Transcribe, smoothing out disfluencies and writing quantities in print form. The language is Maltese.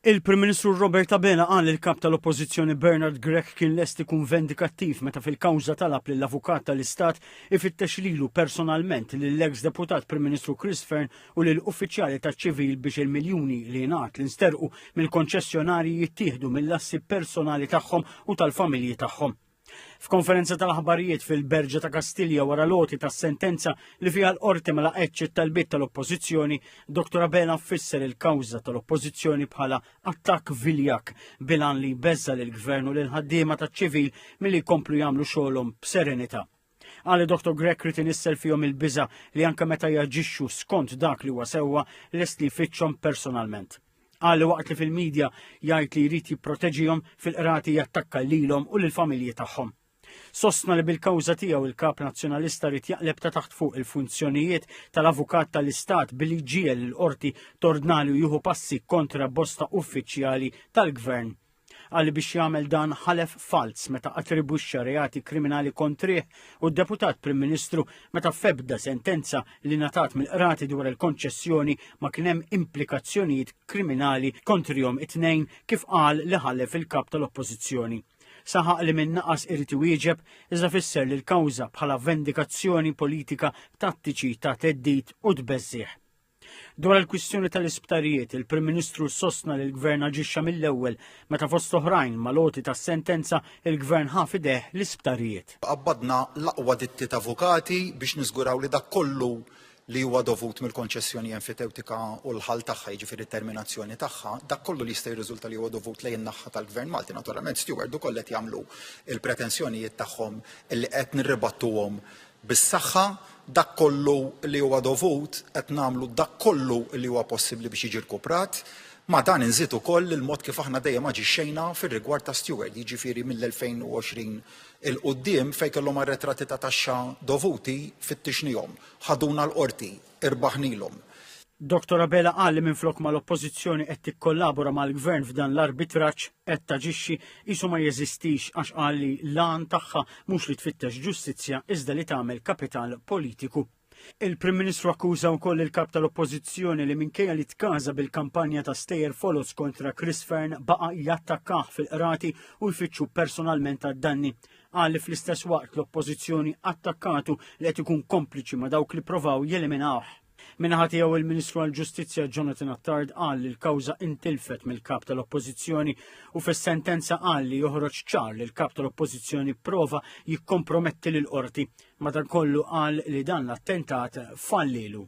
Il-Prim Ministru Robert Abela qal li l-Kap tal-Oppożizzjoni Bernard Grech kien lest ikun vendikattiv meta fil-kawża talab lill-Avukat tal-Istat ifittex lilu personalment lill-eks Deputat Prim Ministru Chris Fearne u lil uffiċjali taċ-ċivil biex il-miljuni li ngħad li nsterqu mill-konċessjonarji jittieħdu mill-assi personali tagħhom u tal-familji tagħhom. F'konferenza tal-aħbarijiet fil-Berġa ta' Kastilja wara l-għoti tas-sentenza li fiha l-qorti ma laqgħetx it-talbiet tal-Oppożizzjoni, Dr. Abela fisser il-kawża tal-Oppożizzjoni bħala attakk viljak bilan li jbeżża lill-Gvern u lill-ħaddiema taċ-ċivil milli jkomplu jagħmlu xogħolhom b'serenità. Qal li Dr. Grech ried inissel fihom il-biża' li anke meta jaġixxu skont dak li huwa sewwa lest li jfittxhom personalment. Qal li waqt li fil-medja jgħid li jrid jipproteġihom fil-qrati jattakka lilhom u lill-familji tagħhom. Sostna li bil-kawża tiegħu il-kap nazzjonalista rid jaqleb ta' taħt fuq il-funzjonijiet tal-avukat tal-istat billi ġiegħel il-qorti tordnalu jieħu passi kontra bosta uffiċjali tal-gvern. Qal li biex jagħmel dan ħalef falz meta attribwixxa reati kriminali kontrih u d-deputat Prim Ministru meta f'ebda sentenza li ngħatat mill-qrati dwar il-konċessjoni ma kien hemm implikazzjonijiet kriminali kontrihom it-tnejn kif qal li ħalef il-kap tal-Oppożizzjoni. Saħaq li min naqas irid iwieġeb iżda fisser li l-kawża bħala vendikazzjoni politika tattiċi ta' theddid u tbeżżigħ. Dwar il-kwistjoni tal-isptarijiet, il-Prim Ministru sostna li l-Gvern aġixxa mill-ewwel meta fost oħrajn mal-għoti tas-sentenza il-Gvern ħa f'idejh l-isptarijiet. Qabbadna l-aqwa ditti ta' avukati biex niżguraw li dak kollu li huwa dovut mill-konċessjoni enfitewtika u l-ħall tagħha, jiġifieri t-terminazzjoni tagħha, dak kollu li jista' jirriżulta li huwa dovut lejn in-naħa tal-Gvern Malti. Naturalment Steward ukoll qed jagħmlu l-pretensjonijiet tagħhom li qed nirribattuhom Bis-saħħa, dak kollu li huwa dovut, qed nagħmlu dak kollu li huwa possibbli biex jiġi rkuprat. Ma' dan inżid ukoll il-mod kif aħna dejjem aġixxejna fir-rigward ta' Steward, jiġifieri mill-2020 'il quddiem fejn kellhom arretrati ta' taxxa dovuti fittixnihom, ħaduna l-qorti, irbaħnilhom. Dottor Abela qal li minflok ma l-Oppożizzjoni qed tikkollabora mal-Gvern f'dan l-arbitraġġ qed taġixxi qisu ma jeżistix għax qal li l-għan tagħha mhux li tfittex ġustizzja iżda li tagħmel kapital politiku. Il-Prim Ministru akkuża wkoll il-Kap tal-Oppożizzjoni li minkejja li tkaża bil-kampanja ta' stejjer foloz kontra Chris Fearne baqa' jattakkah fil-qrati u jfittxu personalment għad-danni. Qal li fl-istess waqt l-Oppożizzjoni attakkatu li qed ikun kompliċi ma' dawk li provaw jeliminawh. Min-naħa tiegħu il-Ministru għall-Ġustizzja Jonathan Attard qal li l-kawża intilfet mill-kap tal-Oppożizzjoni u fis-sentenza qal li joħroġ ċar li l-kap tal-Oppożizzjoni prova jikkomprometti lill-qorti. Madankollu qal li dan l-attentat fallilu.